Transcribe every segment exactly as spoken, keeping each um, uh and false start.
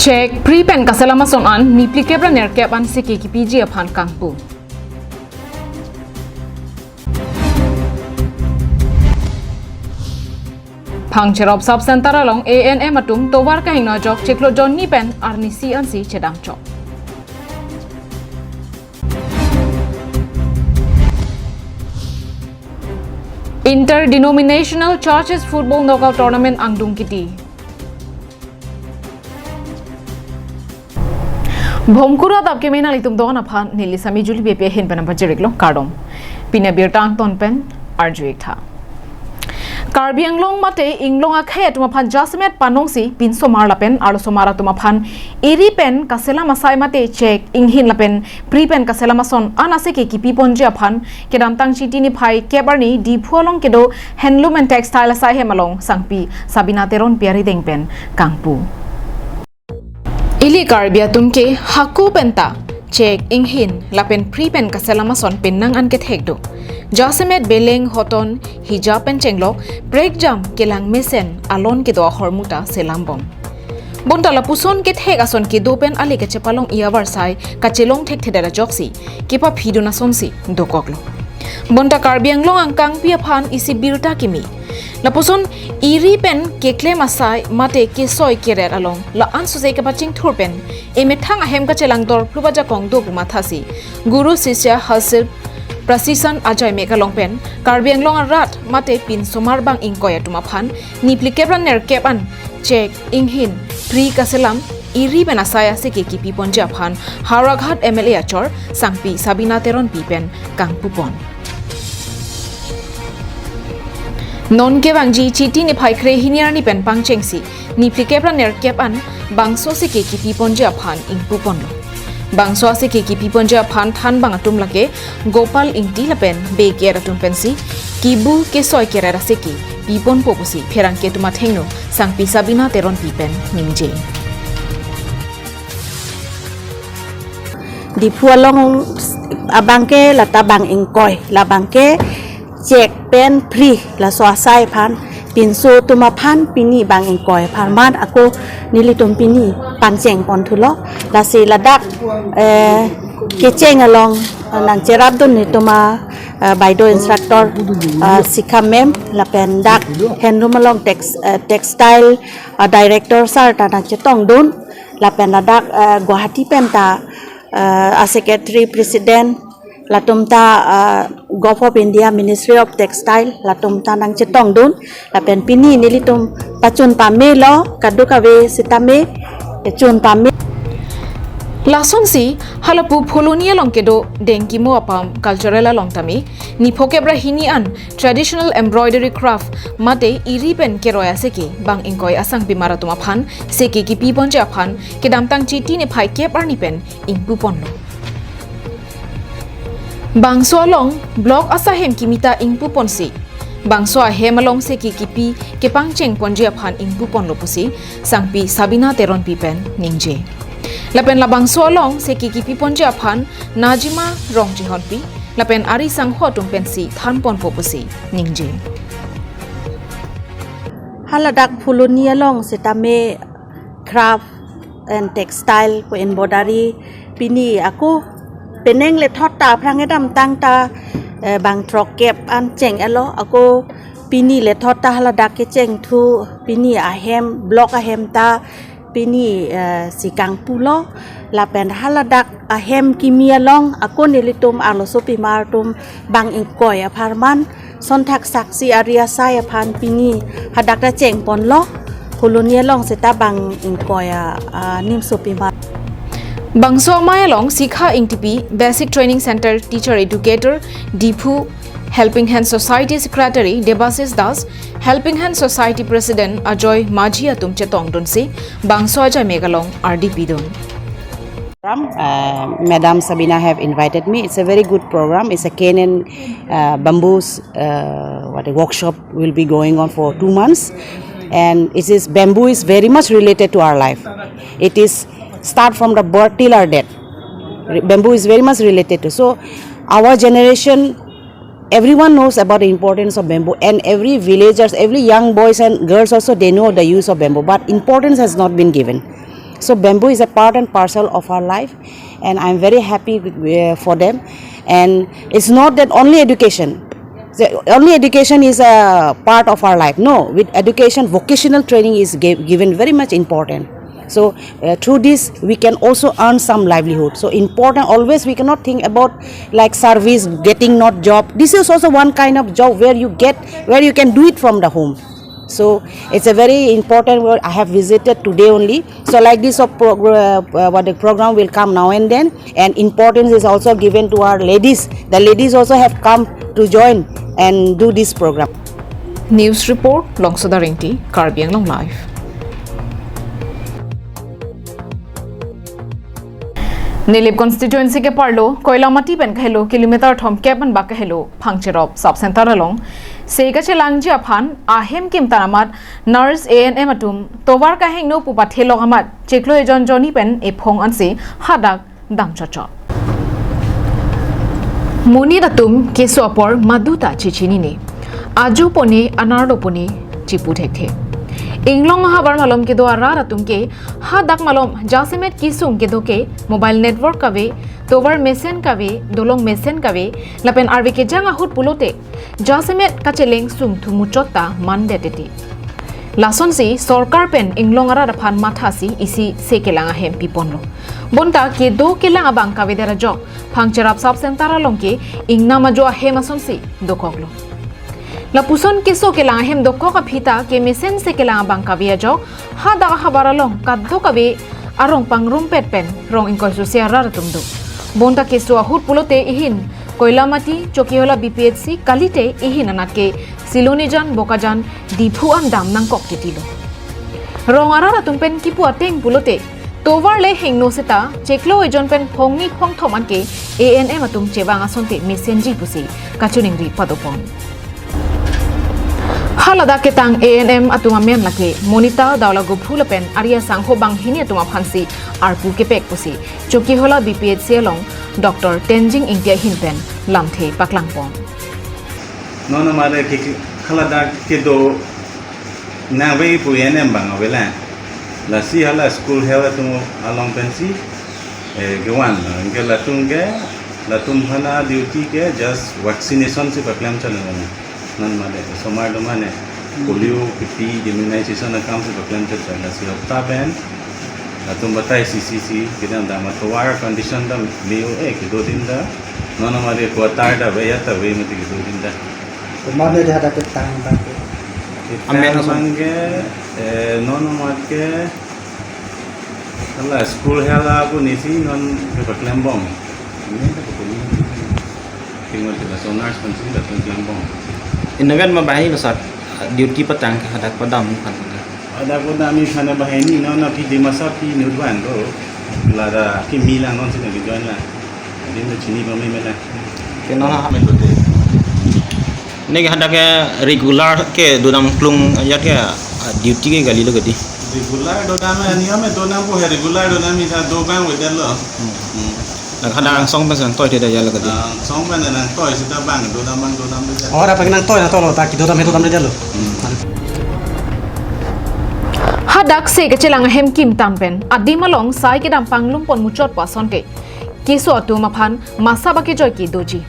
Chek, phri pen kaselam ason an, niphli kep ra nerkep an seke kipiji aphan kangpu. Phangcherop Sub Center along A N M atum tovar kahingno ajok chiklo jonni pen arnisi ansi chedam chok. Inter-Denominational Churches Football Knockout Tournament angdung kiti. Bhomkuru adap keme nanglitum don aphan neli Sami Juli B P ahin pen nangpachiriklo, kardom. Pini abirta angton pen arju-ik tha. Karbi Anglong mate inglong akhei atum aphan jasemet panongsi pinsomar lapen arlosomar atum aphan eri pen kaselam asai mate chek, inghin lapen phri pen kaselam ason an aseke kipi ponji aphan kedamtang Chiti niphai kep arni Diphu along kedo Handloom and Textile asai ahem along sangpi Sabina Teronpi arideng pen kangpu. Ili Karbi atum ke hako penta chek, inghin lapen phri pen kaselam ason penang an kethek do. Jasemet beleng, hoton, hijab pen chenglok, prekjam, kelang mesen, alon kedo ahormu ta selam bom. Bonta lapuson kethek ason kedo pen ale kachepalong-i avarsai kachelong thekthedet ajoksi kepaphidun asonsi dokoklo. Bonta Karbi Anglong angkangpi aphan isi birta kimi. Lapuson eri pen keklem asai mate kesoi keret along la-an sose kapachingthur pen emethang ahem kachelang dorphlu ajakong do pu mathasi Guru Sisya Hasir Prasishan ajai mek along pen Karbi Anglong arat mate pinsomar bang ingkoi atum aphan niphli kep ra nerkep an chek, inghin, phri kaselam, eri pen asai aseke kipi ponji aphan Howraghat M L A achor sangpi Sabina Teronpi pen kangpu pon. Non kevangji Chiti niphai krehini arni pen pangchengsi niphli kep ra nerkep an bangso aseke kipi ponji aphan ingpu ponlo. Bangso aseke kipi ponji aphan thanbang atum lake Gopal Ingti lapen bey-ker atum pensi kibu kesoi keret aseke pi ponpo pusi pherangke atum athengno sangpi Sabina Teronpi pen ningje. Diphu along abang ke lata bang ingkoi, labang ke chek pen phri, laso asai aphan pinso atum aphan pini bang ingkoi apharman ako nelitum pini pangcheng ponthulo. Lasi ladak, eh, kecheng along, eh, nangcherapdun nelitum a, eh, baido instructor, eh, Sikha ma'am, lapen dak handloom along tex-, eh, textile, eh, director sir ta nangchetongdun, lapen ladak, eh, Guwahati pen ta, eh, a secretary president, latum ta, ah, Govt of India Ministry of Textile, latum ta nangchetongdun, lapen pini nelitum pachun pamelo, kadokave sitame chun pame. Lasonsi halapu Phuloni along kedo Dengkimo Apam Cultural along tame nipho kep ra hini an traditional embroidery craft mate eri pen keroi aseke bang ingkoi asangpimar atum aphan seke kipi ponji aphan kedamtang Chiti niphai kep arni pen ingpu ponlo. Bangso along block asai ahem kimi ta ingpu ponsi, bangso ahem along seke kipi kepangcheng ponji aphan ingpu ponlo pusi sangpi Sabina Teronpi pen ningje. Lapen labangso along seke kipi ponji aphan Najima Rongchehonpi lapen ari sangho atum pensi than ponpo pusi ningje. Haladak Phuloni along sitame craft and textile pu embroidery pini ako penang lethot ta aphrang kedamtang ta, eh, bang throkkep an cheng-etlo, ako pini lethot ta haladak kechengthu, pini ahem, block ahem ta pini, eh, si kangpulo, lapen haladak ahem kimi along ako nelitum arlosopimar atum bang ingkoi apharman sonthak saksi ari asai aphan pini hadak ta cheng ponlo, Phuloni along seta bang ingkoi a, a, nimsopimar. Bangso amei along Sikha Ingtipi, Basic Training Center Teacher Educator, Diphu, Helping Hand Society Secretary Debasis Das, Helping Hand Society President Ajoy Majhi atum chetongdunsi bangso ajai mek along ardi pidun. Program. Uh, Madam Sabina have invited me. It's a very good program. It's a cane and, uh, bamboos, uh, what, a workshop will be going on for two months, and it is, bamboo is very much related to our life. It is start from the birth till our death. Re- Bamboo is very much related to. So, our generation, everyone knows about the importance of bamboo, and every villagers, every young boys and girls also, they know the use of bamboo. But importance has not been given. So bamboo is a part and parcel of our life, and I'm very happy with, uh, for them. And it's not that only education. The only education is a part of our life. No, with education, vocational training is gi- given very much important. So uh, through this, we can also earn some livelihood. So important always, we cannot think about like service, getting not job. This is also one kind of job where you get, where you can do it from the home. So it's a very important work. I have visited today only. So like this, a progr- uh, what the program will come now and then, and importance is also given to our ladies. The ladies also have come to join and do this program. News report, Longsoda Ringti, Karbi Anglong Live. Nilip constituency ke parlo, Koilamati pen kahelo kilometer thomkep an bak kahelo Phangcherop sub center along se kachelangji aphan ahem kimtan amat nurse A N M atum tovar kahingno pu pathelok amat chiklo ejon jonni pen ephong ansi hadak dam chotchot. Monit atum keso apor maduta chechinine. Ajo pone, anerlo pone chipu thekthe. Inglong ahavar malom kedo arat atum ke hadak malom jasemet kesung kedo ke mobile network kave, tovar mesen kave, dolong mesen kave, lapen arve kejang ahut pulote jasemet kacheleng sungthu muchot ta mandetete. Lasonsi sorkar pen inglong arat aphan mathasi isi se kelang ahem piponlo. Bonta kedo kelang abang kavedet ajok Phangcherap sub center along ke ingnam ajo ahem asonsi dokoklo. Lapuson keso kelang ahem dokok aphi ta kemesen se kelang abang kave ajok hadak ahavar along kadokave arong pangrumpet pen rong ingkoi sose arat atum do. Bonta keso ahut pulote ihin Koilamati, Chokihola B P H C, kalite ihin anat ke Silonijan, Bokajan, Diphu an dam nangkok titilo. Rong arat atum pen kipu ateng pulote tovar le hingno seta chiklo ejon pen phongni phongthom an ke A N M atum chevang asonte mesenji pusi kachiningri padopon. Haladak ketang A N M atum amen lake Monita Daulagophu lapen Arya Sangho banghini atum aphansi arpu kepek pusi Chokihola B P H C along Doctor Tenzing Ingti ahin pen lamthe paklangpon. Non amare ke haladak kedo nave pu A N M bang avelang. Lasi hala school health atum along pensi eh, kevan, anke latum ke, latum aphan a duty ke just vaccination si paklem chalo. Non mane, osomar do mane, polio, P P E, immunization akam si paklem chalo. Lasi hapta pen latum batai C C C, kedam dam atovar condition dam leo eh, kedo din da, non amare quarter da ve ya ta ve mati kedo din da. Mane dia ada petang bang. Amen, amen, amen ke, eh, non amar ke, hala school hala pu nisi non ke paklembom. Ini ke paklembom. Tinggal kita sonars penting datang klembom. Innoven ma bahai besar duty petang ke hadak padam kan. Hadak padam ini sana bahai ini non api di masa pi nurban do. Lada ki milang non sini ke join la. Din do chini ba mela. Ke non ha. Neke hadak ke regular ke dodam klung ajat ke, ah, duty ke kalilo kedi. Regular dodam ani ame dodam po he regular dodam ni sa do bang weather lo. Hmm. Hmm. Nang hadak angsong pen sang toi te da jalo kedi. Angsong pen nangtoi sita bang dodam bang dodam de. Oh, ada pengen nangtoi na tolo ta kedodam he dodam de jalo. Hmm. Hadak se kachelang ahem kimtan pen adim along sai kedam panglumpon muchot pu asonte keso atum aphan masa bake joike doji.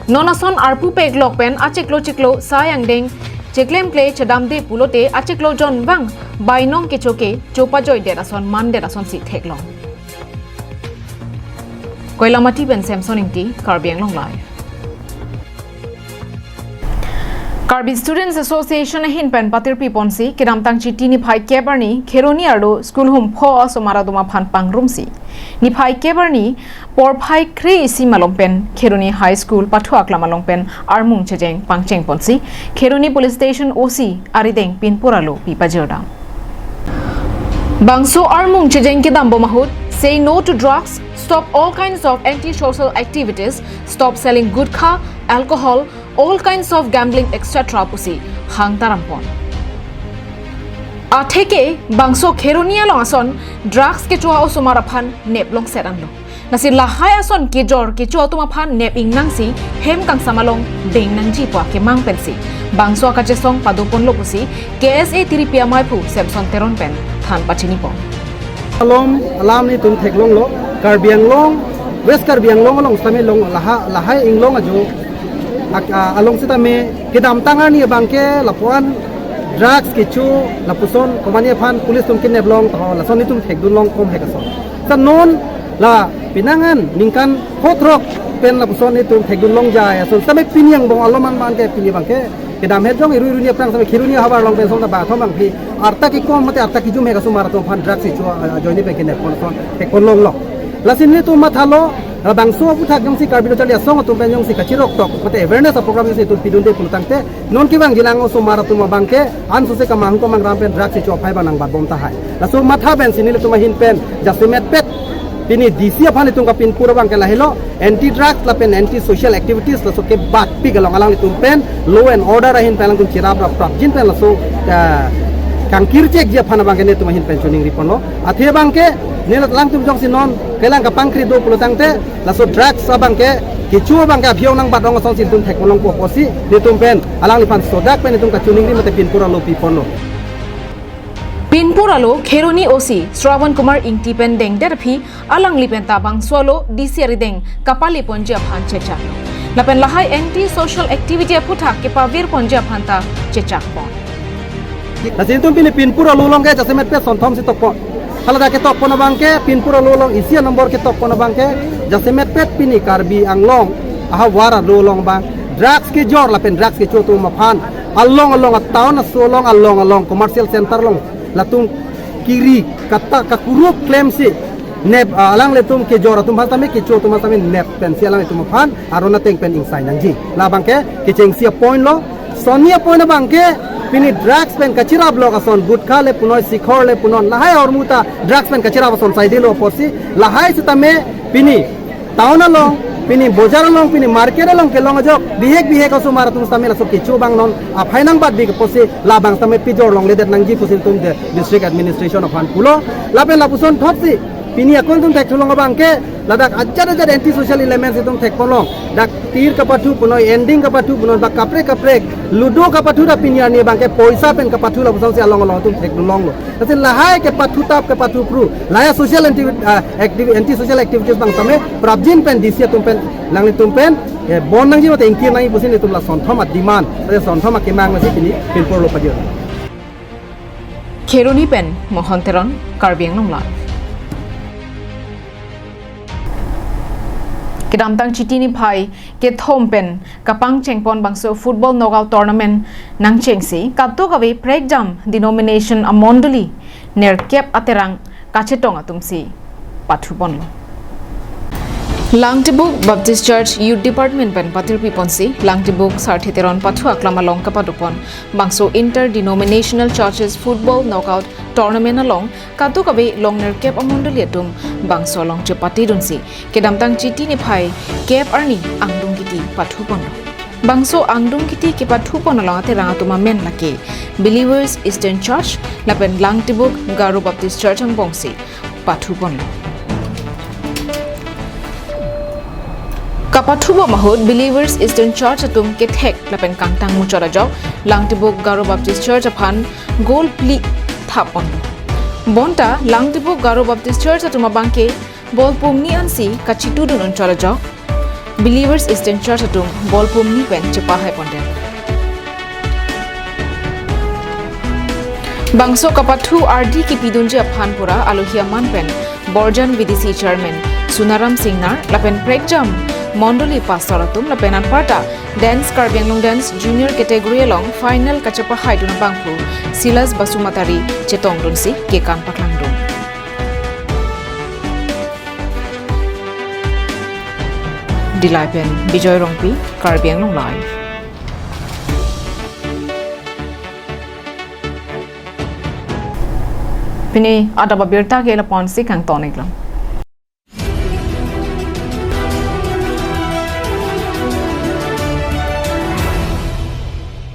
Non ason arpu peklok pen achiklo chiklo sai angdeng cheklemkle chedamde pulote achiklo jon bang bainong kecho ke chopajoidet ason mandet asonsi theklong. Koilamati pen Samson Ingti, Karbi Anglong Live. Karbi Students Association ahin pen patirpi ponsi kedamtang Chiti niphai kep arni Kheroni arlo school hum pho osomar atum aphan pangrumsi niphai kep arni porphai kre-isi malom pen Kheroni High School pathu aklam along pen armung chejeng pangcheng ponsi Kheroni Police Station O C arideng pinpur alo pi pajir dam. Bangso armung chejeng kedambom ahut, say no to drugs, stop all kinds of anti-social activities, stop selling gutkha, alcohol, all kinds of gambling, et cetera pusi hang tarampon. Atheke bangso Kheroni along ason drugs kecho-a osomar aphan nep longset anlo. Lasi lahai ason kejor kecho atum aphan nep ingnangsi hem kangsam along deng nangji pu akemang pensi bangso akachesong padoponlo pusi K S A tiripi amaiphu Samson Teron pen than pachinipon. Alom alam nelitum theklonglo, Karbi Anglong, West Karbi Anglong along sitame long laha, lahai inglong ajo ak-, a-, along sitame kedamtang arni abangke lapuan drugs kecho lapuson komane aphan police atum kidnap long taho lason nelitum thekdunlong komhek ason. Sa non la penang an ningkan kothrok pen lapuson nelitum thekdunlong jai ason sitame pini angbong alom an abangke pini abangke kedam het jong irui runi aphrang sitame Kheroni ahavar along pen song ta bathom bangphi arta kekom mate arta kejumhek asomar atum aphan drugs kecho a-, ajoine pen kidnap pon ason thekponlonglo. Lasi nelitum mathalo, labangso aphuthak jongsi Karbi Lo Charli Asong atum pen jongsi kachirok tok mate awareness a-program jongsi itum pidunde pulo tangte non kevang jilang osomar atum abangke ansose kamahang kamangram pen drugs kecho aphai abang nangbatbom tahai. Laso matha pensi nelitum ahin pen jasemetpet pini D C aphan itum kapinpur abangke lahelo, anti drugs lapen anti social activities laso kebatpik along alanglitum pen law and order ahin pen alangtum chirap rap prapjin pen laso, eh, kangkirchekji aphan abangke nelitum ahin pen choningri ponlo. Athe abangke neli alangtum jongsi non kelang kapangkri do pulo tangte laso drugs abangke kecho abangke abhiong nangbat rong asonsi itum thekponlongpo pusi nelitum pen alangliphan sodak pen itum kachoningri mate pinpur alo piponlo. Pinpur alo Kheroni O C Shravan Kumar Ingti pen dengdet aphi alangli pen ta bangso alo D C arideng kapaleponji aphan chechak. Lapen lahai anti social activity aphuthak kepavirponji aphan ta chechakpon. Lasi itum pini pinpur alo along ke jasemetpet sonthom si tokpon. Hala dak ketokpon abangke pinpur alo along isi a-number ketokpon abangke jasemetpet pini Karbi Anglong ahavar alo along abang drugs kejor lapen drugs kecho atum aphan along along a-town aso along along along commercial center along latum kiri kata kakurup klemsi nep, ah, alanglitum kejor atum aphan sitame kecho atum aphan sitame nep pensi alanglitum aphan aron ateng pen ingsai nangji. Labangke kechengsi a-point lo. Sonni a-point abangke pini drugs pen kachirap lok ason gutkha le punoi sikhor le punon lahai ahormu ta drugs pen kachirap ason saidelo pusi lahai sitame pini town along, pini bojar along, pini market along kelong ajok bihek bihek osomar atum sitame laso kecho abang non aphai nangbatbi pusi labang sitame pejor longledet nangji pusi itum the district administration aphan pulo. Lapen lapuson thotsi pini akon itum thekthu long abangke ladak ajat ajat anti social elements itum thekponlong. Dak tir kapathu punoi, ending kapathu punoi, ba kaprek kaprek ludo kapathu ta pini arni abangke poisa pen kapathu lapusonsi along along itum thekdunlonglo. Lasi lahai kepathu tap kepathu phru, lahai social anti, ah, activi-, anti social activities abang sitame prapjin pen D C atum pen nanglitum pen, eh, bon nangji mate ingkir nangji pusi nelitum la sonthom a-demand, eh, sonthom akemang lasi pini pinpur alo pajir. Kheroni pen Mohon Teron, Karbi Anglong Live. Kedamtang Chiti niphai kethom pen kapangchengpon bangso football knockout tournament nangchengsi kadokave prekjam denomination amondoli nerkep aterang kachetong atumsi pathuponlo. Langtibuk Baptist Church Youth Department pen patirpiponsi Langtibuk Sarthe Teron pathu aklam along kapadopon bangso Inter Denominational Churches Football Knockout Tournament along kadokave longnerkep amondoli atum bangso along chepatedunsi kedamtang Chiti niphai kep arni angdung kiti pathuponlo. Bangso angdung kiti kepathupon along aterang atum amen lake Believers Eastern Church lapen Langtibuk Garo Baptist Church angbongsi pathuponlo. Kapathubom ahut Believers Eastern Church atum kethek lapen kangtang muchot ajok Langtibuk Garo Baptist Church aphan goal phli thapponlo. Bonta Langtibuk Garo Baptist Church atum abangke ball pumni ansi kachitudun unchot ajok Believers Eastern Church atum ball pumni pen chepahaipondet. Bangso kapathu ardi kipidunji aphan pura alohi aman pen Borjan V D C Chairman Sunaram Singnar lapen prekjam mondoli pastor atum lapen anparta Dance Karbi Anglong Dance Junior Category along final kachepahaidun abangphu Silas Basumatary chetongdunsi kekan paklangdun. Dillai pen Bijoy Rongpi, Karbi Anglong Live. Pini adap abirta ke lapu-ansi kangton-iklo.